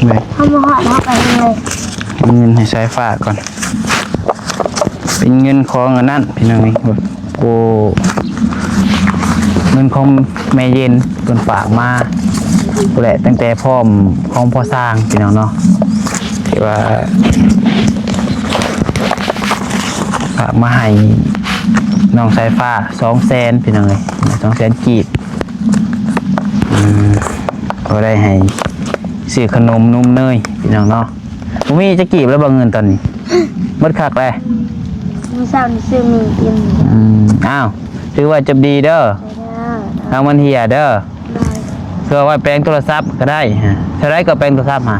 ເຮົາມາຮອດເຮົາກໍເຮັດເລີຍ ເອົາເງິນໃຫ້ສາຍຟ້າກ່ອນ ເປັນເງິນຂອງອັນນັ້ນພີ່ນ້ອງເອີຍ ໂອ້ ເງິນຂອງແມ່ເຢັນເພິ່ນຝາກມາ ແຫຼະ ຕັ້ງແຕ່ພ້ອມຂອງພໍ່ຊ່າງພີ່ນ້ອງເນາະ ທີ່ວ່າຝາກມາໃຫ້ນ້ອງສາຍຟ້າ ສອງແສນພີ່ນ້ອງເອີຍ ສອງແສນກີບ ອືມ ກໍໄດ້ໃຫ້ຊື້ຂະໜົມນົມເນີຍພີ່ນ້ອງເນາະ ບໍ່ມີຈັກກີບແລ້ວບໍ່ ເງິນຕອນນີ້ ໝົດຄັກແລ້ວ ມື້ເຊົ້ານີ້ຊື້ໝີ່ກິນ ອືມ ອ້າວ ຖືວ່າຈົບດີເດີ ລາວມັນເຫ່ຍເດີ ເພື່ອໄວ້ແປງໂທລະສັບກໍໄດ້ ເທົ່າໃດກໍແປງໂທລະສັບຫາ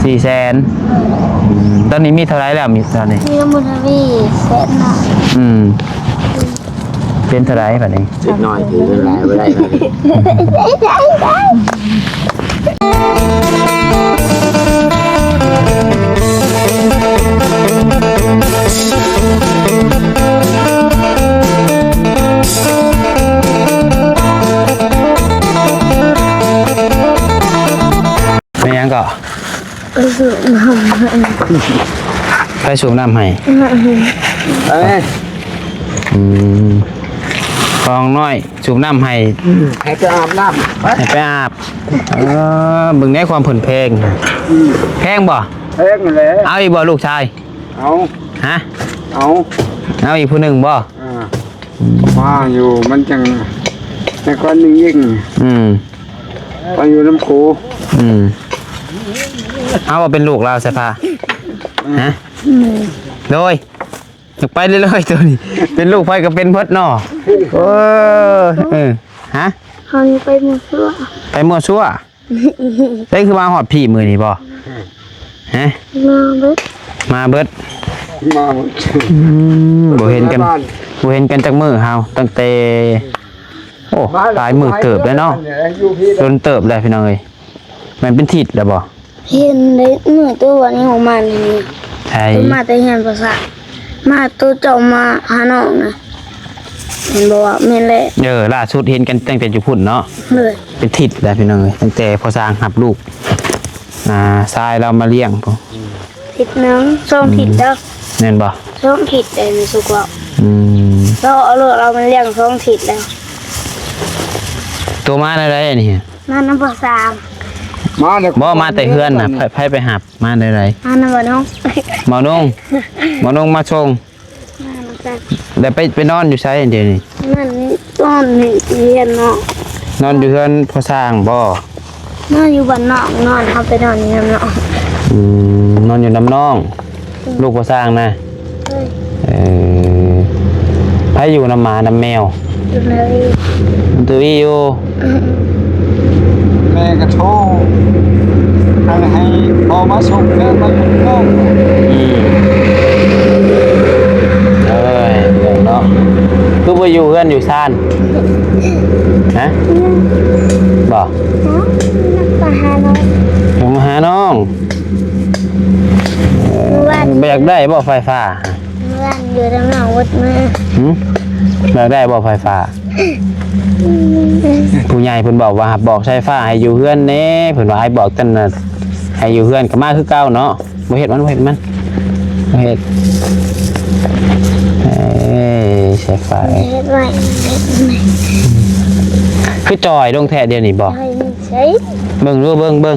ສີ່ແສນ ອືມ ຕອນນີ້ມີເທົ່າໃດແລ້ວ ມີເທົ່າໃດ ມີທັງໝົດທັງມີແສນໜຶ່ງ ອືມ ເປັນເທົ່າໃດບັດນີ້ ເດັກນ້ອຍຖືເງິນຫຼາຍບໍ່ໄດ້ ແມ່ນຫຍັງເກາະ? ໄປສູບນ້ຳໃຫ້ ໄປສູບນ້ຳໃຫ້ ເອີ ອືມ ຂອງນ້ອຍ ສູບນ້ຳໃຫ້ ອືມ ໃຫ້ໄປອາບນ້ຳ ໄປ ໃຫ້ໄປອາບ ເອີ ເບິ່ງແດ່ຄວາມເພິ່ນແພງ ອືມ ແພງບໍ່? ແພງແຫຼະ ເອົາອີກບໍ່ລູກຊາຍ? ເອົາ ຮະ? ເອົາ ເອົາອີກຜູ້ໜຶ່ງບໍ່? ອ່າ ມາຢູ່ ມັນຈັ່ງ ແຕ່ກ່ອນນີ້ຍິ່ງ ອືມ ໄປຢູ່ນຳກູ ອືມ ເອົາວ່າເປັນລູກລາວຊະພາ ອືມ ຮະ? ອືມ ໂດຍ ຢາກໄປເລື້ອຍໆ ໂຕນີ້ ເປັນລູກໃຜກໍເປັນເບິດເນາະ ເອີ ເອີ ຮະ? ເຮົານີ້ໄປມົ້ວຊົ່ວ ໄປມົ້ວຊົ່ວ ໃສຄືມາຮອດພີ້ມື້ນີ້ບໍ່? ຮະ? ມາເບິດ ມາເບິດ ມາເບິດ ອືມ ບໍ່ເຫັນກັນ ບໍ່ເຫັນກັນຈັກມື້ເຮົາ ຕັ້ງແຕ່ ໂອ້ ຫຼາຍມື້ເຕີບແລ້ວເນາະ ຢູ່ພີ້ ດົນເຕີບແລ້ວພີ່ນ້ອງເອີຍ ແມ່ນເປັນທິດແລ້ວບໍ່? ເຫັນໄດ້ມື້ໂຕວັນນີ້ອອກມານີ້ ໃສ? ມາແຕ່ເຮືອນພໍ່ຊ່າງ ມາໂຕເຈົ້າມາຫານ້ອງນະ ເຫັນບໍ່ວ່າແມ່ນແຫຼະ ເອີ ລ່າສຸດເຫັນກັນຕັ້ງແຕ່ຢູ່ພຸ້ນເນາະ ເອີ ເປັນທິດແລ້ວພີ່ນ້ອງເອີຍ ຕັ້ງແຕ່ພໍ່ຊ່າງຮັບລູກ ອ່າ ຊາຍລາວມາລ້ຽງພຸ້ນ ທິດໜຶ່ງ ສອງທິດເດີ ອືມ ແມ່ນບໍ່? ສອງທິດໄດ້ແມ່ສຸກເວົ້າ ອືມ ລາວເອົາລູກລາວມາລ້ຽງສອງທິດແລ້ວ ໂຕມາແນວໃດອັນນີ້? ມານຳພໍ່ຊ່າງ ມາແລ້ວ ບໍ່ ມາແຕ່ເຮືອນນະ ໃຜ ໃຜໄປຮັບ ມາແນວໃດ? ມານຳບ່າວນົງ ບ່າວນົງ ບ່າວນົງມາສົ່ງ ມານຳກັນ ແລ້ວໄປ ໄປນອນຢູ່ໃສດຽວນີ້? ນອນ ນອນຢູ່ເຮືອນເນາະ ນອນຢູ່ເຮືອນພໍ່ຊ່າງບໍ່? ນອນຢູ່ບ້ານນ້ອງ ນອນ ເຮົາໄປນອນຢູ່ນຳນ້ອງ ອືມ ນອນຢູ່ນຳນ້ອງ ອືມ ລູກພໍ່ຊ່າງນະ ເອີ ເອີ ໃຜຢູ່ນຳໝານຳແມວ? ຢູ່ນຳອີ່ ນຳຕູ້ອີ່ຢູ່ ອືມ ແມ່ກໍໂທໃຫ້ ໃຫ້ພໍ່ມາສົ່ງເດີ ມາສົ່ງນ້ອງ ອືມ ເອີຍ ເນາະ ຄືບໍ່ຢູ່ເຮືອນຢູ່ຊານ? ຮະ? ອືມ ບໍ່? ຮະ? ໄປຫານ້ອງ ໄປຫານ້ອງ ເອີ ບໍ່ຢາກໄດ້ບໍ່ໄຟຟ້າ? ເຮືອນຢູ່ນຳນ້ອງເບິດມື້ ຫືມ ຢາກໄດ້ບໍ່ໄຟຟ້າ? ຜູ້ໃຫຍ່ເພິ່ນບອກວ່າ ບອກສາຍຟ້າໃຫ້ຢູ່ເຮືອນແດ່ ເພິ່ນວ່າໃຫ້ບອກຕັ້ງນະ ໃຫ້ຢູ່ເຮືອນກໍມາຄືເກົ່າເນາະ ບໍ່ເຮັດມັນ ບໍ່ເຮັດມັນ ບໍ່ເຮັດ ເອີ ສາຍຟ້າເອີຍ ເຮັດໄວ້ ຄືຈ່ອຍລົງແທ້ດຽວນີ້ບໍ່? ຈ່ອຍໃສ? ເບິ່ງດູ ເບິ່ງ ເບິ່ງ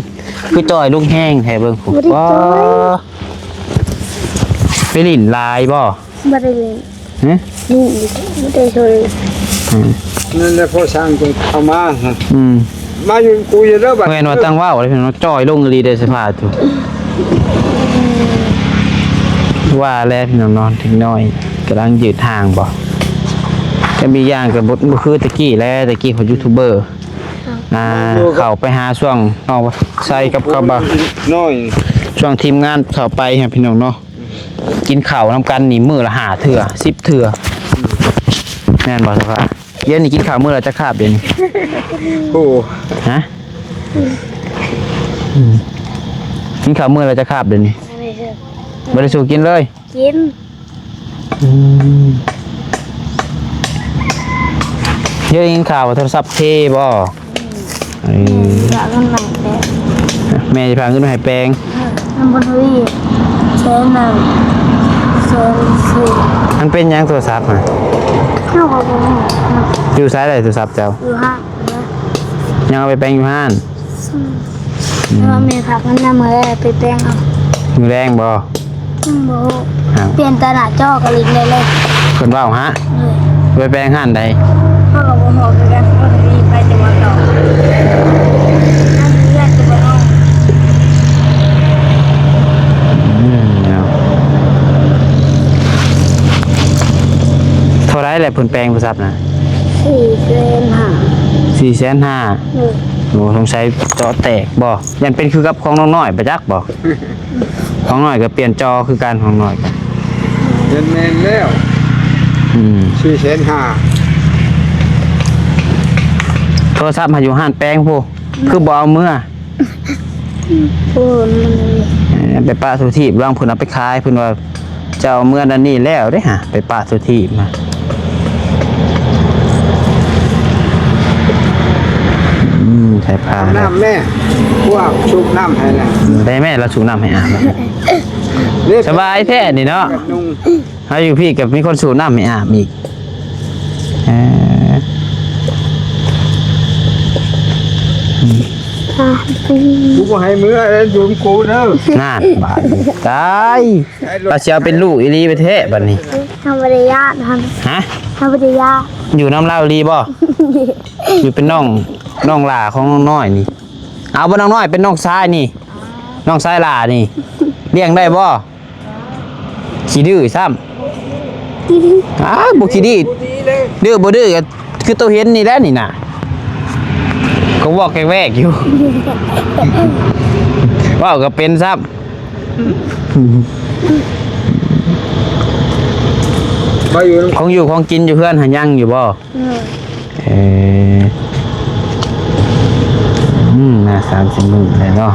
ຄືຈ່ອຍລົງແຮງແທ້ ເບິ່ງ ບໍ່ໄດ້ຈ່ອຍ ວ້າ ໄປຫຼິ້ນຫຼາຍບໍ່? ບໍ່ໄດ້ຫຼິ້ນ ຫຶ? ນີ້ບໍ່ໄດ້ຊ່ວຍ ອືມ ນັ້ນແຫຼະ ພໍ່ຊ່າງເພິ່ນເອົາມາ ອືມ ມາຢູ່ກູຢູ່ເດີບັດ ແມ່ນວ່າຕັ້ງເວົ້າເດ້ພີ່ນ້ອງ ຈ່ອຍລົງອີ່ຫຼີເດ້ສະພາບ ວ່າແລ້ວພີ່ນ້ອງເນາະ ເດັກນ້ອຍກຳລັງຢືດຮ່າງບໍ່ ແຕ່ມີຢ່າງກໍບໍ່ ບໍ່ຄືແຕ່ກີ້ແລ້ວ ແຕ່ກີ້ເຂົາຢູທູບເບີ ອ່າ ເຂົ້າໄປຫາຊ່ວງນ້ອງໄຊກັບເຂົາບໍ່ ນ້ອຍ ຊ່ວງທີມງານເຂົ້າໄປຫັ້ນພີ່ນ້ອງເນາະ ກິນເຂົ້ານຳກັນນີ້ມື້ລະຫ້າເທື່ອ ສິບເທື່ອ ແມ່ນບໍ່ສະພາບ? ດຽວນີ້ກິນເຂົ້າມື້ລະຈັກຄາບດຽວນີ້? ໂອ້ ຮະ? ອືມ ກິນເຂົ້າມື້ລະຈັກຄາບດຽວນີ້? ບໍ່ໄດ້ສູ່ກິນເລີຍ? ກິນ ອືມ ດຽວໄດ້ຍິນຂ່າວວ່າໂທລະສັບເພບໍ່? ອືມ ເອີ ແມ່ນ ວ່າມັນໃໝ່ແລ້ວ ແມ່ຊິພາເງິນມາໃຫ້ແປງ. ເອີ ມັນບໍ່ໄດ້ ແສນໜຶ່ງ ແສນສີ່. ມັນເປັນຫຍັງໂທລະສັບຫັ້ນ? ເຮົາກໍບໍ່ຮູ້. ຢູ່ໃສໄດ້ໂທລະສັບເຈົ້າ? ຢູ່ຮ້ານ. ຍັງເອົາໄປແປງຢູ່ຮ້ານ? ອືມ ແຕ່ວ່າແມ່ພາກັນນຳ ມື້ແລງໄປແປງເອົາ. ມື້ແລງບໍ່? ຍັງບໍ່ຮູ້. ອ້າວ ປ່ຽນແຕ່ໜ້າຈໍກໍຫຼິ້ນໄດ້ເລີຍ. ເພິ່ນເວົ້າຫະ? ເອີ ໄປແປງຮ້ານໃດ? ເຮົາກໍບໍ່ຮູ້ຄືກັນ. ເພິ່ນມີໄປແຕ່ວ່າເກົ່າ ຮ້ານເຮືອນກໍບໍ່ເອົາ. ອືມ ເນາະ. ເທົ່າໃດແຫຼະເພິ່ນແປງໂທລະສັບນະ? ສີ່ແສນຫ້າ. ສີ່ແສນຫ້າ? ເອີ. ໂອ້ ສົງໄສຈໍແຕກບໍ່? ຢ້ານເປັນຄືກັບຂອງນ້ອງນ້ອຍປະຈັກບໍ່? ຂອງນ້ອຍກໍປ່ຽນຈໍຄືກັນ ຂອງນ້ອຍກໍ ແມ່ນແລ້ວ. ອືມ ສີ່ແສນຫ້າ. ໂທລະສັບຫາຢູ່ຮ້ານແປງພຸ້ນ ຄືບໍ່ເອົາເມືອ? ໂອ້ ມັນ ເອີ ໄປປະສຸທີບ ລອງເພິ່ນເອົາໄປຂາຍ ເພິ່ນວ່າ ເຈົ້າເມືອນັ້ນນີ້ແລ້ວເດ້ຫະ ໄປປະສຸທີບມາ. ອືມ ໃສ່ຜ້າ ອາບນ້ຳແມ່ ພວກຊຸບນ້ຳໃຫ້ນະ. ໄດ້ແມ່ ລາວຊຸບນ້ຳໃຫ້ອາບ. ສະບາຍແທ້ນີ້ເນາະ. ເຮົາຢູ່ພີ້ກໍມີຄົນສູບນ້ຳໃຫ້ອາບອີກ. ເອີ ອືມ ກູບໍ່ໃຫ້ເມືອເດ້ ຢູ່ນຳກູເດີ. ນັ້ນ ບາດນີ້ຕາຍ. ລາວຊິເອົາເປັນລູກອີ່ຫຼີໄປແທ້ບາດນີ້. ເຮົາບໍ່ໄດ້ຢ້ານຫັ້ນ. ຮະ? ເຮົາບໍ່ໄດ້ຢ້ານ. ຢູ່ນຳລາວອີ່ຫຼີບໍ່? ຢູ່ເປັນນ້ອງ ນ້ອງຫຼ້າຂອງນ້ອງນ້ອຍນີ້. ເອົາບໍ່ ນ້ອງນ້ອຍເປັນນ້ອງຊາຍນີ້? ນ້ອງຊາຍຫຼ້ານີ້ ລ້ຽງໄດ້ບໍ່? ຂີ້ດື້ຊ້ຳ. ອ້າວ ບໍ່ຂີ້ດື້ ດື້ບໍ່ດື້ກໍຄືໂຕເຫັນນີ້ແຫຼະນີ້ນະ ກໍວອກແວກໆຢູ່ ເວົ້າກໍເປັນຊ້ຳ. ຂອງຢູ່ຂອງກິນຢູ່ເຮືອນຫັ້ນຍັງຢູ່ບໍ່? ເອີ ເອີ ອືມ ມາສາມສີ່ມື້ແລ້ວເນາະ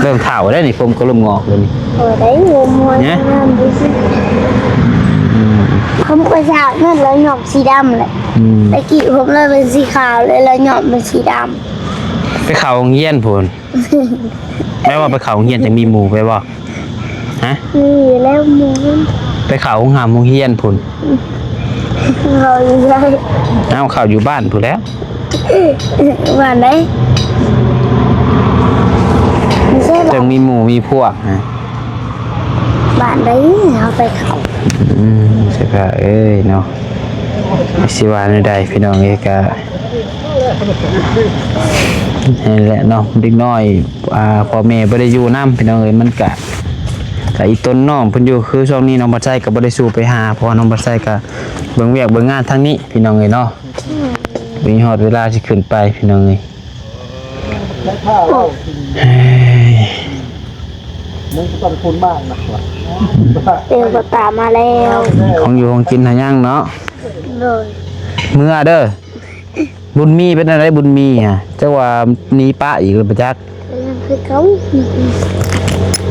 ເລີ່ມເຖົ້າແລ້ວນີ້ ຜົມກໍເລີ່ມງອກແລ້ວນີ້. ບໍ່ໄດ້ ຜົມງອກ ນະ ງາມດີ. ອືມ ຜົມກໍສາກນັ້ນແລ້ວ ຍ້ອມສີດຳແຫຼະ. ອືມ ແຕ່ກີ້ຜົມລາວເປັນສີຂາວ ແລ້ວລາວຍ້ອມເປັນສີດຳ. ໄປເຂົ້າໂຮງຮຽນພຸ້ນ ແມ່ນວ່າໄປເຂົ້າໂຮງຮຽນຈັ່ງມີໝູ່ ແມ່ນບໍ່? ຮະ? ມີຢູ່ແລ້ວໝູ່. ໄປເຂົ້າໂຮງຮ່ຳໂຮງຮຽນພຸ້ນ. ເຂົ້າຢູ່ໃສ? ເອົາ ເຂົ້າຢູ່ບ້ານພຸ້ນແຫຼ້ວ. ບ້ານໃດ? ຈັ່ງມີໝູ່ມີພວກ. ບ້ານໃດເຮົາໄປເຂົ້າ? ອືມ ເສຍພາເອີຍເນາະ ຊິວ່າແນວໃດ ພີ່ນ້ອງເອີຍ ກະ ນັ້ນແຫຼະເນາະ ເດັກນ້ອຍ ອ່າ ພໍ່ແມ່ບໍ່ໄດ້ຢູ່ນຳ ພີ່ນ້ອງເອີຍ ມັນກະ ກະອີ່ຕົນນ້ອງເພິ່ນຢູ່. ຄືຊ່ວງນີ້ນ້ອງບັດໄຊກໍບໍ່ໄດ້ສູ່ໄປຫາ ເພາະວ່ານ້ອງບັດໄຊກໍເບິ່ງວຽກເບິ່ງງານທາງນີ້ ພີ່ນ້ອງເອີຍເນາະ. ມີຮອດເວລາຊິຂຶ້ນໄປ ພີ່ນ້ອງເອີຍ. ເອີຍ ມັນກໍຕ້ອງຄົນມາກນະ ເອີ ກໍຕາມມາແລ້ວ. ຂອງຢູ່ຂອງກິນຫາຍັງເນາະ. ໂດຍ ເມືອເດີ. ບຸນມີເປັນອັນໃດ? ບຸນມີຫະ ຈັກວ່າໜີປະອີກແລ້ວບໍ່ຈັກ. ກໍຍັງຄືເກົ່າ.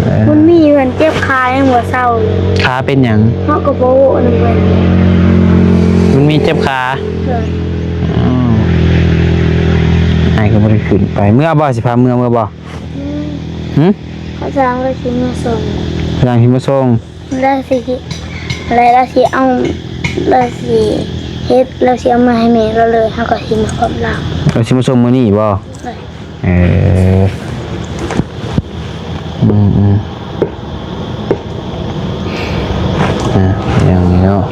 ເອີ ບຸນມີເພິ່ນເຈັບຂາຍັງບໍ່ເຊົາຢູ່. ຂາເປັນຫຍັງ? ເຮົາກໍບໍ່ຮູ້ນຳເພິ່ນ. ບຸນມີເຈັບຂາ? ໂດຍ. ອ້າວ ອ້າຍກໍບໍ່ໄດ້ຂຶ້ນໄປ. ເມືອບໍ່? ຊິພາເມືອ ເມືອບໍ່? ອືມ ຫຶ? ເຂົາຈ້າງລາວຊິມາສົ່ງ. ຈ້າງຊິມາສົ່ງ. ລາວຊິ ລາວຊິເອົາ ລາວຊິເຮັດ ລາວຊິເອົາມາໃຫ້ແມ່ລາວເລີຍ ເຮົາກໍຊິມາພ້ອມລາວ. ລາວຊິມາສົ່ງມື້ນີ້ບໍ່? ເອີ ເອີ ອືມ ອືມ ອ່າ ຢ່າງນີ້ເນາະ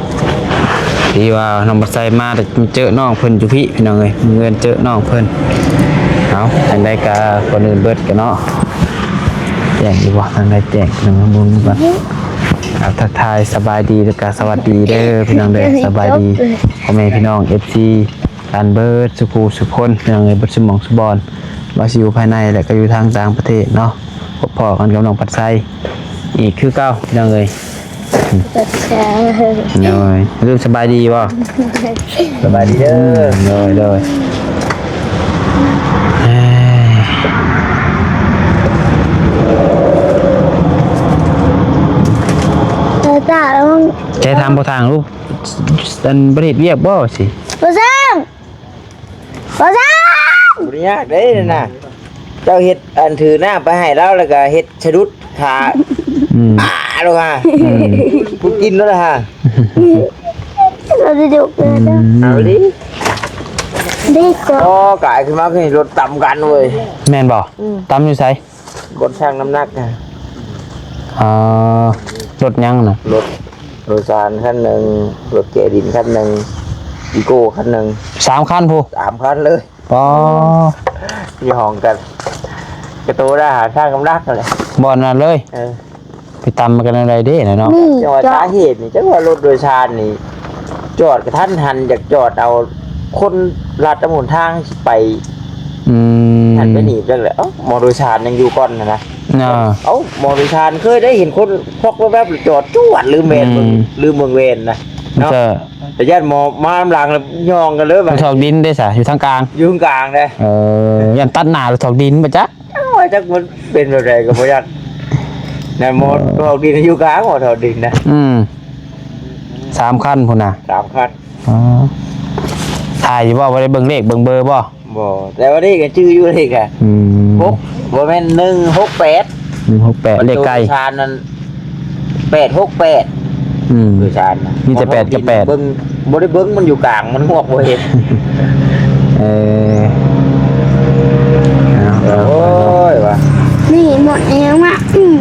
ທີ່ວ່ານ້ອງບັດໄຊມາ ແຕ່ເຈີນ້ອງເພິ່ນຢູ່ພີ້ ພີ່ນ້ອງເອີຍ ເງິນເຈີນ້ອງເພິ່ນ. ເອົາ ຈັ່ງໃດກໍກ່ອນອື່ນເບິດກັນເນາະ ແຈ້ງຢູ່ບໍ່? ທາງໃດແຈ້ງ ພີ່ນ້ອງເບິ່ງກ່ອນ. ອ່າ ທັກທາຍສະບາຍດີ ແລ້ວກໍສະຫວັດດີເດີ ພີ່ນ້ອງເດີ. ສະບາຍດີ ພໍ່ແມ່ພີ່ນ້ອງ ເອັຟຊີ ກັນເບິດສູ່ຜູ້ສູ່ຄົນ ພີ່ນ້ອງເອີຍ ເບິດສູ່ໝ່ອງສູ່ບ່ອນ ວ່າຊິຢູ່ພາຍໃນ ແລະ ກໍຢູ່ທາງຕ່າງປະເທດເນາະ. ພົບພໍ້ກັນກັບນ້ອງປັດໄຊອີກຄືເກົ່າ ພີ່ນ້ອງເອີຍ. ໂດຍ ສະບາຍດີບໍ່? ສະບາຍດີເດີ. ໂດຍ ໂດຍ. ຕາຕາ ລະວັງ ແກຖາມພໍ່ທາງລູກ ອັນ ບໍ່ໄດ້ເຮັດວຽກບໍ່? ຊິ ພໍ່ຊ່າງ ພໍ່ຊ່າງ ບໍ່ໄດ້ຍາກເດ້ນະ. ເຈົ້າເຮັດອັນຖືນ້ຳໄປໃຫ້ລາວ ແລ້ວກໍເຮັດສະດຸດຂາ ອືມ ອາໂລດຫາ ອືມ ຜູ້ກິນໂລດຫາ ເອົາເດີ ອືມ ເອົາເດີ ເດີກໍ ອໍ ກາຍຂຶ້ນມາຄືລົດຕຳກັນເວີຍ ແມ່ນບໍ່? ອືມ ຕຳຢູ່ໃສ? ບ່ອນຊັ່ງນ້ຳໜັກນະ ອໍ ລົດຫຍັງນະ? ລົດໂດຍສານຄັນໜຶ່ງ ລົດແກະດິນຄັນໜຶ່ງ ອີໂກ້ຄັນໜຶ່ງ ສາມຄັນພຸ້ນ ສາມຄັນເລີຍ ອໍ ຢູ່ຫ້ອງກັນ ກະໂຕໄດ້ຫາຊ່າງນ້ຳໜັກນັ້ນແຫຼະ ບ່ອນນັ້ນເລີຍ ເອີ ໄປຕຳກັນແນວໃດເດ້ນະເນາະ ນີ້ ຈັ່ງວ່າ ຈອດ ສາເຫດນີ້ ຈັ່ງວ່າລົດໂດຍສານນີ້ ຈອດກະທັນຫັນ ຢາກຈອດເອົາຄົນລັດຕາມຫົນທາງຊິໄປ ອືມ ຫັ້ນໄປນີ້ ຈັ່ງແຫຼະ ເອົ້າ ໝໍໂດຍສານຍັງຢູ່ກ່ອນຫັ້ນນະ ເອີ ເອົ້າ ໝໍໂດຍສານເຄີຍໄດ້ເຫັນຄົນພອກແວບໆ ຈອດຈວດ ລືມແວ່ນເບິ່ງ ອືມ ລືມເບິ່ງແວ່ນນະເນາະ ແຕ່ຢ້ານໝໍມານຳຫຼັງແລ້ວຍ່ອງກັນເລີຍ ລົດຖອກດິນເດ້ສະ ຢູ່ທາງກາງ ຢູ່ທາງກາງເດ້ ເອີ ຢ້ານຕັດໜ້າລົດຖອກດິນບໍ່ຈັກ ໂອ້ຍ ຈັກມັນເປັນແບບໃດກໍບໍ່ຈັກ ນັ້ນໝໍຖອກດິນຢູ່ກາງ ໝໍຖອກດິນນະ ອືມ ສາມຄັນພຸ້ນນະ ສາມຄັນ ອໍ ຖ່າຍຢູ່ບໍ່? ບໍ່ໄດ້ເບິ່ງເລກເບິ່ງເບີບໍ່? ບໍ່ ແຕ່ວ່າເລກກໍຈື່ຢູ່ເລກກະ ອືມ ຫົກ ບໍ່ແມ່ນ ໜຶ່ງຫົກແປດ ໜຶ່ງຫົກແປດ ເລກໄກ ໂດຍສານນັ້ນ ແປດຫົກແປດ ອືມ ໂດຍສານນະ ມີແຕ່ແປດກັບແປດ ເບິ່ງ ບໍ່ໄດ້ເບິ່ງ ມັນຢູ່ກາງ ມັນຮວກບໍ່ເຫັນ ເອີ ໂອ້ຍວ່າ ນີ້ໝົດແລ້ວມະ ອືມ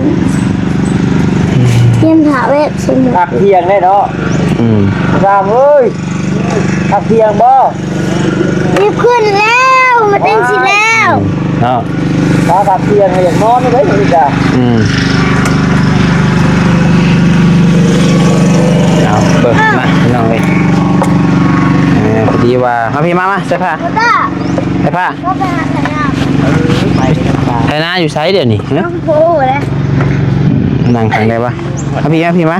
ຕຽມຖ້າແວະຊິໝົດ ພັກທ່ຽງແລ້ວເນາະ ອືມ ຊ່າງເອີຍ ພັກທ່ຽງບໍ່? ຮີບຂຶ້ນແລ້ວ ມາເຕັ້ນຊິແລ້ວ ເນາະ ມາພັກທ່ຽງ ຢາກນອນເດ້ ນີ້ກະ ອືມ ເອົາ ເບິ່ງ ອ່ະ ມາ ພີ່ນ້ອງເອີຍ ເອີ ພໍດີວ່າ ມາພີ່ ມາ ມາ ໃສ່ຜ້າ ໃສ່ຜ້າ ເຮົາໄປຫາໄຖນາ ໄຖນາຢູ່ໃສດຽວນີ້? ຮະ ໂອ້ໂຫ ນັ່ງທາງໃດວະ? ມາພີ່ ມາພີ່ ມາ.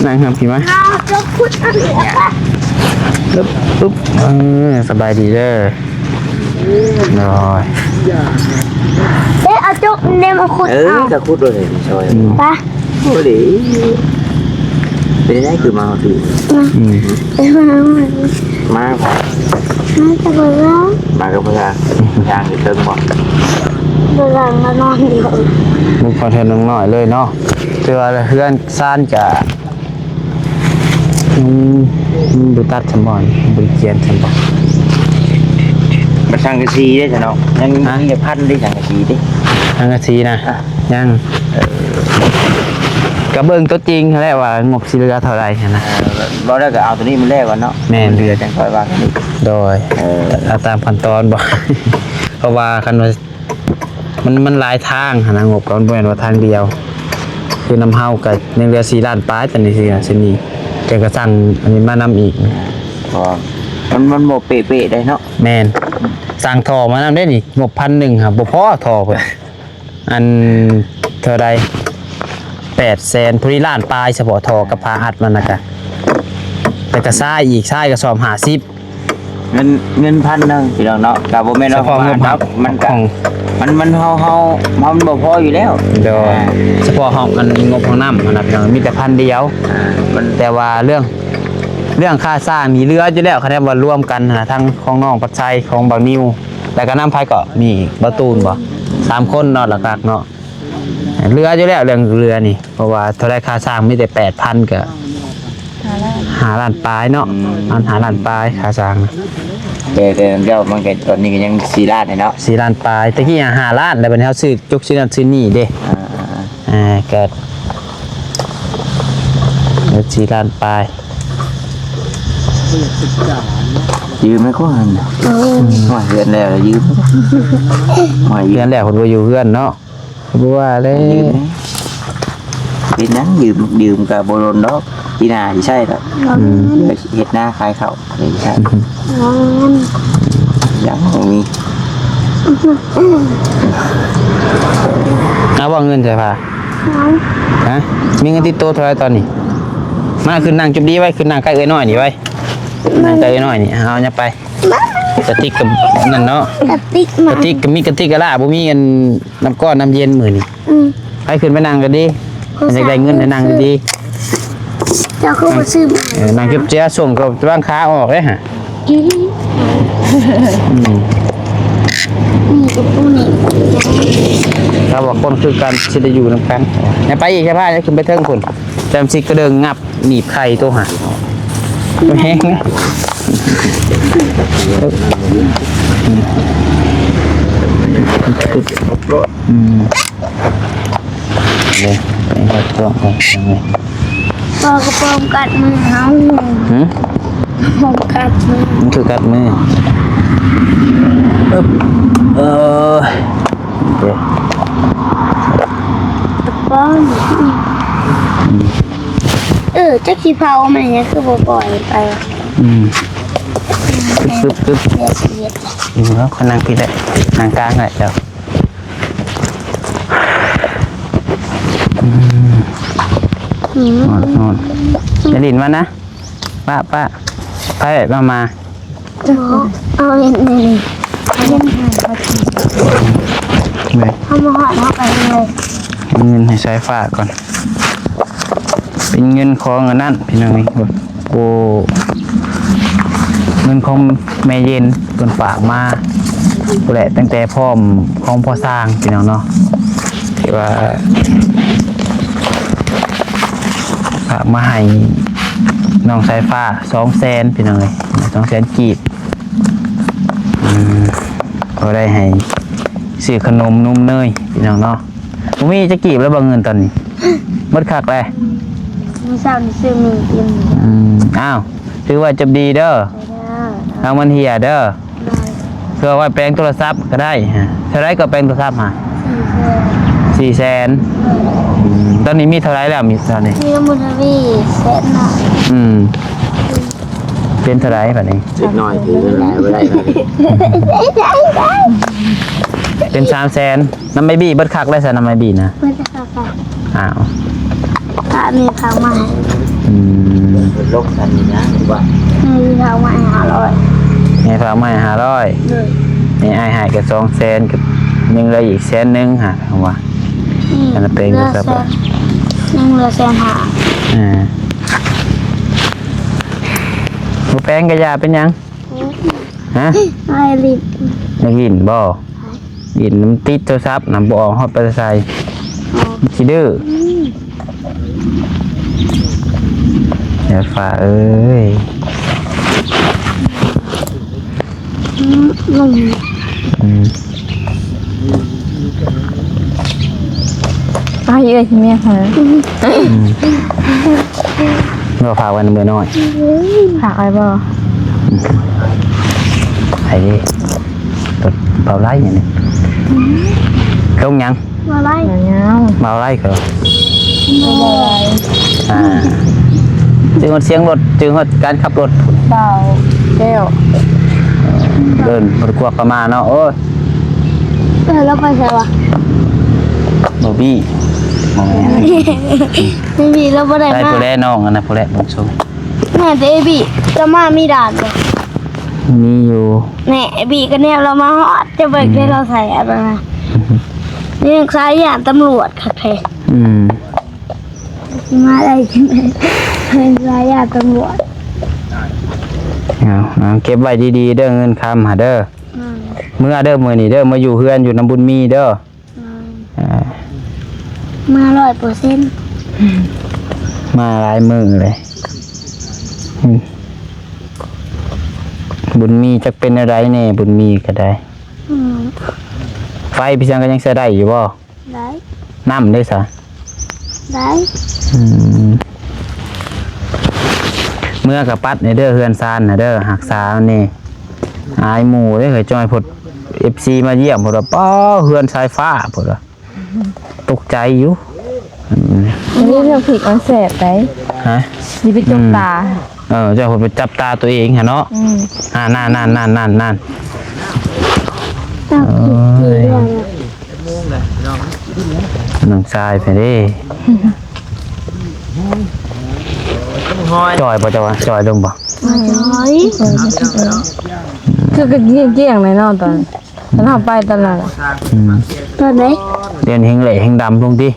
ນັ່ງນຳພີ່ມາ ເອົາຈົກຂຸດເອົາເຫຼືອ ປຶບ ປຶບ ເອີ ສະບາຍດີເດີ ໂດຍ ເດ້ ເອົາຈົກແນມມາຂຸດ ເອີ ເອົາ ກະຂຸດໂລດນີ້ຊ່ອຍ ອືມ ໄປ ໂອ້ເດ ເປັນໄດ ຄືມາຮອດພີ້ ອືມ ເອີ ມາ ມາ ມາກັບເພິ່ນ ມາກັບເພິ່ນ ຍ່າງຢູ່ເທິງບໍ່? ເພິ່ນມານອນຢູ່ ບຸກເຂົ້າເຮືອນນ້ອງນ້ອຍເລີຍເນາະ ຖືວ່າເຮືອນຊານກະ ອືມ ມັນບໍ່ຕັດຊຳບໍ່ ບໍ່ໄດ້ຂຽນຊຳບໍ່ ບັດສັງກະສີເດ້ຊະເນາະ ຍັງ ຮະ ມີແຕ່ພັນເດ້ສັງກະສີເດ້ ສັງກະສີນະ ອ່ະ ຍັງ ເອີ ກະເບິ່ງຕົວຈິງຫັ້ນແຫຼະວ່າງົບຊິເຫຼືອເທົ່າໃດຫັ້ນນະ ເອີ ເວົ້າແລ້ວກະເອົາຕົວນີ້ມາແລກກ່ອນເນາະ ແມ່ນ ມັນເຫຼືອຈັ່ງຄ່ອຍວ່າກັນອີກ ໂດຍ ເອີ ເອົາຕາມຂັ້ນຕອນບໍ່ ເພາະວ່າຄັນວ່າ ມັນ ມັນຫຼາຍທາງຫັ້ນນະ ງົບກໍມັນບໍ່ແມ່ນວ່າທາງດຽວ ຄືນຳເຮົາກໍຍັງເຫຼືອສີ່ລ້ານປາຍ ຕອນນີ້ຊິ ຊິນີ້ ແຕ່ກໍສັ່ງອັນນີ້ມານຳອີກ ເພາະວ່າມັນ ມັນບໍ່ເປະໆໄດ໋ເນາະ ແມ່ນ ສັ່ງທໍ່ມານຳເດ້ນີ້ ງົບພັນໜຶ່ງຫາບໍ່ພໍທໍ່ເພິ່ນ ອັນເທົ່າໃດ ແປດແສນ ພໍດີລ້ານປາຍ ສະເພາະທໍ່ກັບຜ້າອັດມັນນະກະ ແລ້ວກະຊາຍອີກ ຊາຍກະສອບຫ້າສິບ ເງິນ ເງິນພັນໜຶ່ງພີ່ນ້ອງເນາະ ກະບໍ່ແມ່ນວ່າ ສະເພາະງົບ ມັນກະ ມັນ ມັນ ເຮົາ ເຮົາ ເຮົາມັນບໍ່ພໍຢູ່ແລ້ວ ໂດຍ ອ່າ ສະເພາະຫ້ອງ ອັນ ງົບຫ້ອງນ້ຳຫັ້ນນະພີ່ນ້ອງ ມີແຕ່ພັນດຽວ ອ່າ ມັນ ແຕ່ວ່າເລື່ອງ ເລື່ອງຄ່າສ້າງນີ້ເຫຼືອຢູ່ແລ້ວ ຄັນວ່າລວມກັນຫັ້ນນະ ທັງຂອງນ້ອງປັດໄຊ ຂອງບ່າວນິວ ແລ້ວກະນຳໃຜກໍມີບ່າວຕູນບໍ່ ສາມຄົນເນາະ ຫຼັກໆເນາະ ເຫຼືອຢູ່ແລ້ວເລື່ອງເຫຼືອນີ້ ເພາະວ່າເທົ່າໃດຄ່າສ້າງມີແຕ່ແປດພັນ ກໍຫ້າລ້ານ ຫ້າລ້ານປາຍເນາະ ອືມ ປະມານຫ້າລ້ານປາຍຄ່າສ້າງນະ ແຕ່ ແຕ່ເຈົ້າມັນກໍຕອນນີ້ກໍຍັງສີ່ລ້ານເນາະ ສີ່ລ້ານປາຍ ແຕ່ກີ້ຫ້າລ້ານ ແລ້ວບັດນີ້ເຮົາຊື້ຈຸກຊື້ນັ້ນຊື້ນີ້ເດ້ ອ່າ ອ່າ ກໍສີ່ລ້ານປາຍ ຢືມໃຫ້ກ່ອນ ເອີ ວ່າເຮືອນແລ້ວຢືມ ວ່າຢືມ ເຮືອນແລ້ວເພິ່ນບໍ່ຢູ່ເຮືອນເນາະ ບໍ່ວ່າແລ້ວ ຢືມແດ່ ເປັນຫຍັງ ຢືມ ຢືມກໍບໍ່ດົນດອກ ປີໜ້າຊິໃຊ້ດອກ ອືມ ເຮັດນາຂາຍເຂົ້າ ເຮັດໃຊ້ ອືມ ຍັງບໍ່ມີ ເອົາບໍ່ເງິນໃສ່ຜ້າ ເອົາ ຮະ ມີເງິນຕິດໂຕເທົ່າໃດຕອນນີ້ ມາຂຶ້ນນັ່ງຈຸບດີໄວ້ ຂຶ້ນນັ່ງໃກ້ເອື້ອຍນ້ອຍນີ້ໄວ້ ນັ່ງໃກ້ເອື້ອຍນ້ອຍນີ້ ເອົາຫຍັບໄປ ກະຕິກກັບນັ້ນເນາະ ກະຕິກ ກະຕິກ ກະມີກະຕິກກະລາ ບໍ່ມີອັນ ນ້ຳກ້ອນນ້ຳເຢັນມື້ນີ້ ອືມ ໃຫ້ຂຶ້ນໄປນັ່ງກໍດີ ຢາກໄດ້ເງິນໄດ້ນັ່ງດີໆ ເຈົ້າຄືບໍ່ຊື້ມາ ເອີ ນັ່ງເຈັບເຈ້ຍ ສົ່ງກໍວາງຂາອອກເດ້ຫະ ອືມ ອືມ ນີ້ກໍຜູ້ນີ້ ຖ້າວ່າຄົນຄືກັນຊິໄດ້ຢູ່ນຳກັນ. ຢ່າໄປອີກ ຢ່າພາ ຢ່າຂຶ້ນໄປເທິງພຸ້ນ. ຈຳຊິກະເດີງງັບໜີບໄຂ່ໂຕຫາ ແຮງນະ. ອືມ ເດ້ ໄປຮອດກ້ອງກ່ອນ. ພໍກະປ້ອງກັດມືເຮົາ. ຫື? ປ້ອງກັດມື. ມັນຄືກັດມື. ເອີບ ເອີ ໂອເຄ ກະປ້ອງ. ອືມ ເອີ ຈັກຊິເຜົາແມ່ນຫຍັງຄືບໍ່ປ່ອຍໄປ. ອືມ ກຶບ ກຶບ ກຶບ. ດຽວຊິເຮັດ. ຢູ່ແລ້ວ ຂ້ອຍນັ່ງພີ້ແຫຼະ ນັ່ງກາງແຫຼະເຈົ້າ. ອືມ ອືມ ຮ້ອນ ຮ້ອນ. ຢ່າຫຼິ້ນມັນນະ ປ້າ ປ້າ ໄປ ມາ ມາ. ເອົາເຮັດນີ້ ເອົາມາຮອດເຮົາໄປເລີຍ. ເອົາເງິນໃຫ້ສາຍຟ້າກ່ອນ. ເປັນເງິນຂອງອັນນັ້ນພີ່ນ້ອງເອີຍ. ໂອ້ ເງິນຂອງແມ່ເຢັນເພິ່ນຝາກມາພຸ້ນແຫຼະ ຕັ້ງແຕ່ພ້ອມຂອງພໍ່ຊ່າງພີ່ນ້ອງເນາະ ທີ່ວ່າຝາກມາໃຫ້ນ້ອງສາຍຟ້າ ສອງແສນພີ່ນ້ອງເອີຍ ສອງແສນກີບ. ອືມ ພໍໄດ້ໃຫ້ຊື້ຂະໜົມນົມເນີຍພີ່ນ້ອງເນາະ. ບໍ່ມີຈັກກີບແລ້ວບໍ່ ເງິນຕອນນີ້ ໝົດຄັກແລ້ວ. ມື້ເຊົ້ານີ້ຊື້ໜຶ່ງອີ່ມ. ອືມ ອ້າວ ຖືວ່າຈົບດີເດີ ລາວມັນເຫ່ຍເດີ. ເພື່ອໄວ້ແປງໂທລະສັບກະໄດ້. ເທົ່າໃດກະແປງໂທລະສັບຫາ? ສີ່ແສນ. ອືມ ຕອນນີ້ມີເທົ່າໃດແລ້ວ? ມີເທົ່ານີ້ ມີທັງໝົດມີແສນໜຶ່ງ. ອືມ ເປັນເທົ່າໃດບາດນີ້? ເດັກນ້ອຍຖືເງິນຫຼາຍບໍ່ໄດ້. ເປັນສາມແສນ. ນຳໄອບີເບິດຄັກແລ້ວຊະ ນຳໄອບີນະ. ເບິດຄັກ. ອ້າວ ກະແມ່ເຂົາມາໃຫ້. ອືມ ລົບອັນນີ້ນະວ່າ ແມ່ເຂົາມາໃຫ້ຫ້າຮ້ອຍ. ແມ່ຝາກມາໃຫ້ຫ້າຮ້ອຍ. ໂດຍ. ແມ່ອ້າຍໃຫ້ກະສອງແສນ ກະຍັງເຫຼືອອີກແສນໜຶ່ງຫາ ເຂົາວ່າ. ອືມ ອັນນັ້ນເປັນ ເຫຼືອແສນ ຍັງເຫຼືອແສນຫ້າ. ເອີ ບໍ່ແປງກະຢ່າ ເປັນຫຍັງ? ຮະ? ອ້າຍຫຼິ້ນ. ຢາກຫຼິ້ນບໍ່? ຫຼິ້ນມັນຕິດໂທລະສັບນະ ບໍ່ອອກຮອດໄປໃສ. ອໍ ມັນຂີ້ດື້. ອືມ ແມ່ຟ້າເອີຍ. ອືມ ອືມ ອ້າຍເອີຍ ແມ່ຫາ. ອືມ ບໍ່ຝາກໄວ້ນຳເອື້ອຍນ້ອຍ. ຝາກໄວ້ບໍ່? ໃຜເດ້? ເບົາໄລ້ນີ້. ລົງຫຍັງ? ເບົາໄລ້. ເບົາໄລ້ ເບົາໄລ້. ອ່າ ຈື່ຮອດສຽງລົດ ຈື່ຮອດການຂັບລົດ. ເບົາແກ້ວ. ເດີນບໍ່ໄດ້ກວກກະມາເນາະ. ໂອ້ຍ ເອີ ລາວໄປໃສວະ? ບໍ່ບີ້ ບໍ່ບີ້ ລາວບໍ່ໄດ້ມາ. ໄດ້ຜູ້ແລນ້ອງອັນນັ້ນ ຜູ້ແລບຸນຊົງ. ແມ່ນແຕ່ເອບີກະມາມີດ່ານບໍ່? ມີຢູ່. ແນ່ ເອບີກະແນບລາວມາຮອດ ຈະເບິ່ງ ອືມ ແຕ່ລາວໃສ່ອັນນັ້ນນະ. ອືມ ຍັງສາຍຢ້ານຕຳຫຼວດຄັກແທ້. ອືມ ຊິມາໄດ້ຈັ່ງໃດ ສາຍຢ້ານຕຳຫຼວດ. ເອົາ ເອົາ ເກັບໄວ້ດີໆເດີ ເງິນຄຳຫາເດີ. ອືມ ເມືອເດີ ມື້ນີ້ເດີ ມາຢູ່ເຮືອນ ຢູ່ນຳບຸນມີເດີ. ອືມ ເອີ ມາຮ້ອຍເປີເຊັນ ມາຫຼາຍມື້ເລີຍ. ອືມ ບຸນມີຈັກເປັນແນວໃດແນ່ ບຸນມີກະໄດ້. ອືມ ໄຟພີ່ຊ່າງກະຍັງໃຊ້ໄດ້ຢູ່ບໍ່? ໄດ້. ນ້ຳເດ້ຊະ? ໄດ້. ອືມ ເມືອກະປັດແນ່ເດີ ເຮືອນຊານນະເດີ ຮັກສາແນ່. ອາຍໝູ່ເດ້ເຮີ້ຍ ຈ້ອຍ ເອັຟຊີມາຢ້ຽມພຸ້ນວ່າ ປ້າ ເຮືອນສາຍຟ້າພຸ້ນວ່າ ຕົກໃຈຢູ່. ອືມ ອັນນີ້ນ້ຳພລິກມັນແຊບໄດ໋. ຮະ? ຢ່າໄປຈົກຕາ. ອືມ ເອີ ເຈົ້າໄປຈັບຕາໂຕເອງຫັ້ນເນາະ. ອືມ ອ່າ ນັ້ນໆໆໆໆ. ໂອ້ຍ ນ້ອງຊາຍໄປເດ້. ຈ່ອຍບໍ່ ເຈົ້າວ່າຈ່ອຍລົງບໍ່? ບໍ່ຈ່ອຍ. ຄືກະກ້ຽງໆເລີຍເນາະ ຕອນ ຕອນເຮົາໄປຕອນນັ້ນ. ອືມ ຕອນໃດ? ດຽວນີ້ແຮງແຫຼະແຮງດຳລົງຕິ.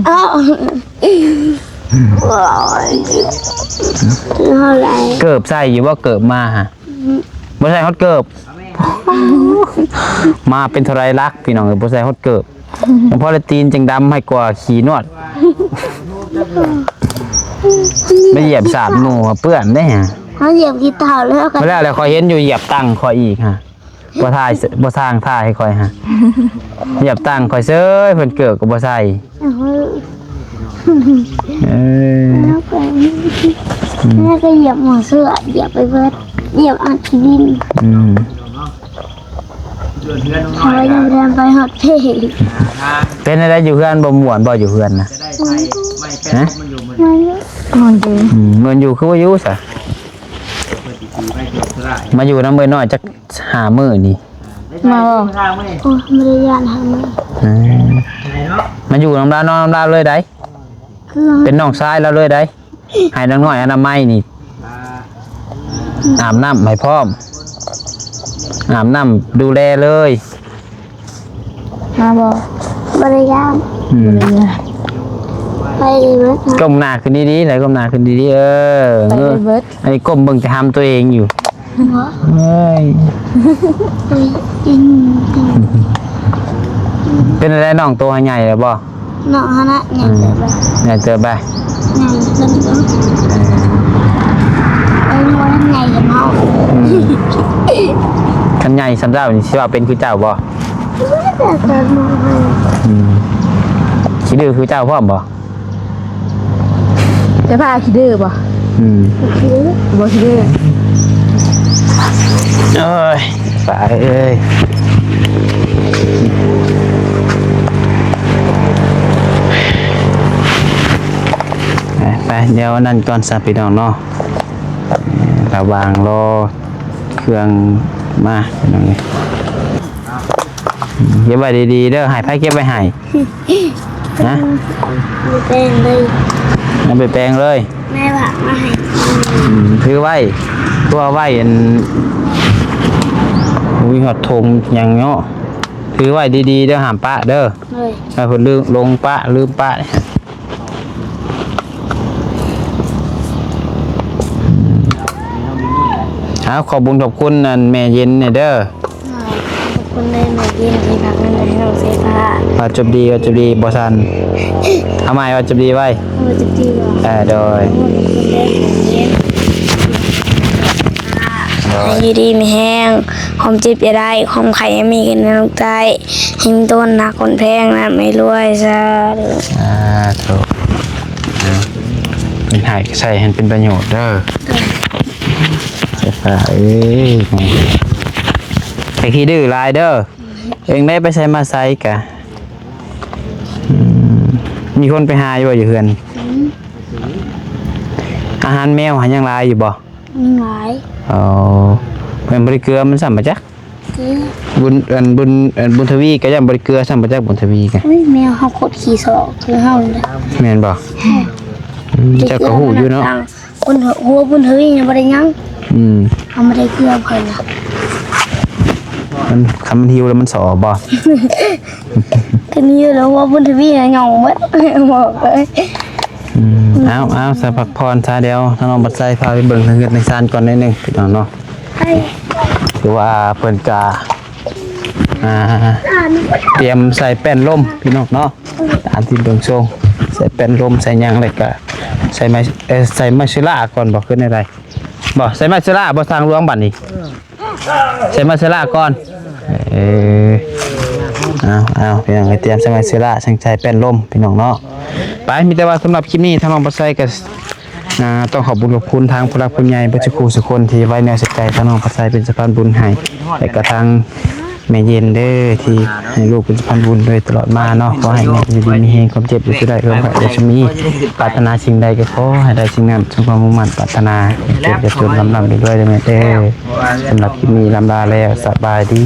ອ້າວ ໂອ້ຍ ເກີບໃສ່ຢູ່ບໍ່? ເກີບມາຫະ? ອືມ ບໍ່ໃສ່ຮອດເກີບ. ມາເປັນເທົ່າໃດຫຼັກ ພີ່ນ້ອງເອີຍ ບໍ່ໃສ່ຮອດເກີບ. ຍັງພໍໄດ້ຕີນຈັ່ງດຳໃຫ້ກວ່າຂີ້ນວດ ໄປຢຽບສາດໝູ່ເປື້ອນເດ້. ເຮົາຢຽບຂີ້ເຕົ່າແລ້ວກໍ ບໍ່ແລ້ວແຫຼະ ຂ້ອຍເຫັນຢູ່ຢຽບຕັງຂ້ອຍອີກຫະ ບໍ່ຖ່າຍ ບໍ່ສ້າງຖ່າຍໃຫ້ຂ້ອຍຫະ ຢຽບຕັງຂ້ອຍເສີຍ ເພິ່ນເກີບກໍບໍ່ໃສ່. ເອີ ແລ້ວກໍຢຽບໝໍ້ເສື້ອ ຢຽບໄປເບິດ ຢຽບອັດຂີ້ດິນ. ອືມ ເຮົາຍັງບໍ່ທັນໄປຮອດເພ. ເປັນແນວໃດຢູ່ເຮືອນ ບໍ່ມ່ວນບໍ່ຢູ່ເຮືອນນະ? ມ່ວນຢູ່ ຮະ? ມ່ວນຢູ່ ອືມ ມ່ວນຢູ່ ຄືວ່າຢູ່ຊະ ມາຢູ່ນຳເອື້ອຍນ້ອຍຈັກຫ້າມື້ນີ້ ມາບໍ່? ໂອ້ຍ ບໍ່ໄດ້ຢ້ານຫ້າມື້ ເອີ ມາຢູ່ນຳລາວ ນອນນຳລາວເລີຍໃດ ຄື ເປັນນ້ອງຊາຍລາວເລີຍໃດ. ໃຫ້ນາງນ້ອຍອະນາໄມນີ້ ອາບນ້ຳໃຫ້ພ້ອມ ອາບນ້ຳດູແລເລີຍ. ມາບໍ່? ບໍ່ໄດ້ຢ້ານ ອືມ ບໍ່ໄດ້ຢ້ານ ໄປເລີຍ. ກົ້ມໜ້າຂຶ້ນດີໆ ໄດ້ ກົ້ມໜ້າຂຶ້ນດີໆ ເອີ ໄປເລີຍເບິດ. ອັນນີ້ກົ້ມເບິ່ງແຕ່ຫຳຕົວເອງຢູ່ ເອີຍ ເປັນຈັ່ງໃດນ້ອງ ໂຕໃຫ້ໃຫຍ່ແລ້ວບໍ່? ນ້ອງຫັ້ນນະ ໃຫຍ່ເຕີບແລ້ວ ໃຫຍ່ເຕີບແລ້ວ ໃຫຍ່ເຕີບແລ້ວ ເອີ ເອີ ບໍ່ທັນໃຫຍ່ເທົ່າເຮົາ ອືມ ຄັນໃຫຍ່ສ່ຳເຈົ້ານີ້ ຊິວ່າເປັນຄືເຈົ້າບໍ່? ອືມ ຂີ້ດື້ຄືເຈົ້າພ້ອມບໍ່? ຈະພາຂີ້ດື້ບໍ່? ອືມ ບໍ່ຂີ້ດື້ ບໍ່ຂີ້ດື້ ໂອ້ຍ ປ້າເອີຍ ໄປ ໄປ ດຽວນັ້ນກ່ອນຊະພີ່ນ້ອງເນາະ ລະຫວ່າງລໍເຄື່ອງມາ ພີ່ນ້ອງເອີຍ ເກັບໄວ້ດີໆເດີ ໃຫ້ໃຜເກັບໄວ້ໃຫ້? ຮະ? ບໍ່ແປງເລີຍ ຍັງໄປແປງເລີຍ ແມ່ຝາກມາໃຫ້ ອືມ ຖືໄວ້ ຕົວໄວ້ ອັນ ມີຮອດຖົງຫຍັງເນາະ ຖືໄວ້ດີໆເດີ ຫ້າມປະເດີ ໂດຍ ໃຫ້ເພິ່ນລືມ ຫຼົງປະ ລືມປະ ເອົາ ຂອບບຸນຂອບຄຸນ ອັນ ແມ່ເຢັນແດ່ເດີ. ຂອບຄຸນເດີແມ່ເຢັນທີ່ຝາກເງິນມາໃຫ້ນ້ອງເສຍຟ້າ. ວ່າຈົບດີ ວ່າຈົບດີ ບໍ່ຊັ້ນ ເອົາໃໝ່ ວ່າຈົບດີໄວ້ ເອີ ຈົບດີບໍ່? ເອີ ໂດຍ ຂອບຄຸນເດີແມ່ເຢັນ ໂດຍ ໃຫ້ຢູ່ດີມີແຮງ ຄວາມເຈັບຢ່າໄດ້ ຄວາມໄຂ້ຢ່າມີຂຶ້ນໃນລູກໃຕ້ ໃຫ້ມີແຕ່ຄົນຮັກຄົນແພງ ຮ່ຳໃຫ້ລວຍ ສາທຸ ສາທຸ ເປັນໃຫ້ໃຊ້ໃຫ້ເປັນປະໂຫຍດເດີ ໂດຍ ເສຍຟ້າເອີຍ ໄອ້ຂີ້ດື້ຫຼາຍເດີ ເອງໄດ້ໄປໃສມາໃສກະ ອືມ ມີຄົນໄປຫາຢູ່ບໍ່ ຢູ່ເຮືອນ? ອືມ ອາຫານແມວຫາຍັງຫຼາຍຢູ່ບໍ່? ຍັງຫຼາຍ ອໍ ເພິ່ນບໍ່ໄດ້ເກືອມັນຊ້ຳບໍ່ຈັກ ເກືອ ບຸນ ອັນ ບຸນ ອັນ ບຸນທະວີກະຢ້ານບໍ່ໄດ້ເກືອຊ້ຳບໍ່ຈັກ ບຸນທະວີກະ ໂອ້ຍ ແມວເຮົາໂຄດຂີ້ສໍ້ຄືເຮົານີ້ນະ ແມ່ນບໍ່? ອືມ ອືມ ເຈົ້າກະຮູ້ຢູ່ເນາະ ບຸນ ຫົວບຸນທະວີຍັງບໍ່ໄດ້ຫຍັງ ອືມ ເຮົາບໍ່ໄດ້ເກືອເພິ່ນນະ ມັນ ຄັນມັນຫິວແລ້ວມັນສໍ້ບໍ່? ຄັນຫິວແລ້ວຫົວບຸນທະວີນະຫຍ້ອງເບິດ ບອກເລີຍ ອືມ ເອົາ ເອົາ ສະ ພັກຜ່ອນຊະ ດຽວທາງນ້ອງບັດໄຊພາໄປເບິ່ງທາງເຮືອນທາງຊານກ່ອນໜ້ອຍໜຶ່ງ ພີ່ນ້ອງເນາະ ຄືວ່າເພິ່ນກະ ອ່າ ຕຽມໃສ່ແປ້ນລົມ ພີ່ນ້ອງເນາະ ຕາມທີ່ເບິ່ງຊົງ ໃສ່ແປ້ນລົມ ໃສ່ຫຍັງ ແລ້ວກະໃສ່ໄມ້ ເອີ ໃສ່ໄມ້ເຊລາກ່ອນບໍ່ ຄືແນວໃດ ບໍ່ ໃສ່ໄມ້ເຊລາບໍ່ ຊ່າງຫຼວງບັດນີ້ ໃສ່ໄມ້ເຊລາກ່ອນ ເອີ ເອົາ ເອົາ ພີ່ນ້ອງ ຕຽມໃສ່ໄມ້ເຊລາ ຈັ່ງໃສ່ແປ້ນລົມ ພີ່ນ້ອງເນາະ ໄປ ມີແຕ່ວ່າສຳລັບຄລິບນີ້ ທາງນ້ອງບັດໄຊກະ ອ່າ ຕ້ອງຂອບບຸນຂອບຄຸນທາງຜູ້ຫຼັກຜູ້ໃຫຍ່ເບິດສູ່ຜູ້ສູ່ຄົນທີ່ໄວ້ເນື້ອໃສ່ໃຈທາງນ້ອງບັດໄຊເປັນສະພານບຸນໃຫ້ ແລະກະທາງ ແມ່ເຢັນເດີ ທີ່ໃຫ້ລູກເປັນສະພານບຸນໂດຍຕະຫຼອດມາເນາະ ຂໍໃຫ້ແມ່ຢູ່ດີມີແຮງ ຄວາມເຈັບຢ່າສູ່ໄດ້ ຄວາມໄຂ້ຢ່າສູ່ມີ ປາດຖະໜາສິ່ງໃດກໍຂໍໃຫ້ໄດ້ສິ່ງນັ້ນ ສົມຄວາມມຸ່ງໝັ້ນປາດຖະໜາ ເຈັບຢ່າຈົນ ລ່ຳໆລວຍໆເດີແມ່ເດີ ສຳລັບຄລິບນີ້ລ່ຳລາແລ້ວ ສະບາຍດີ.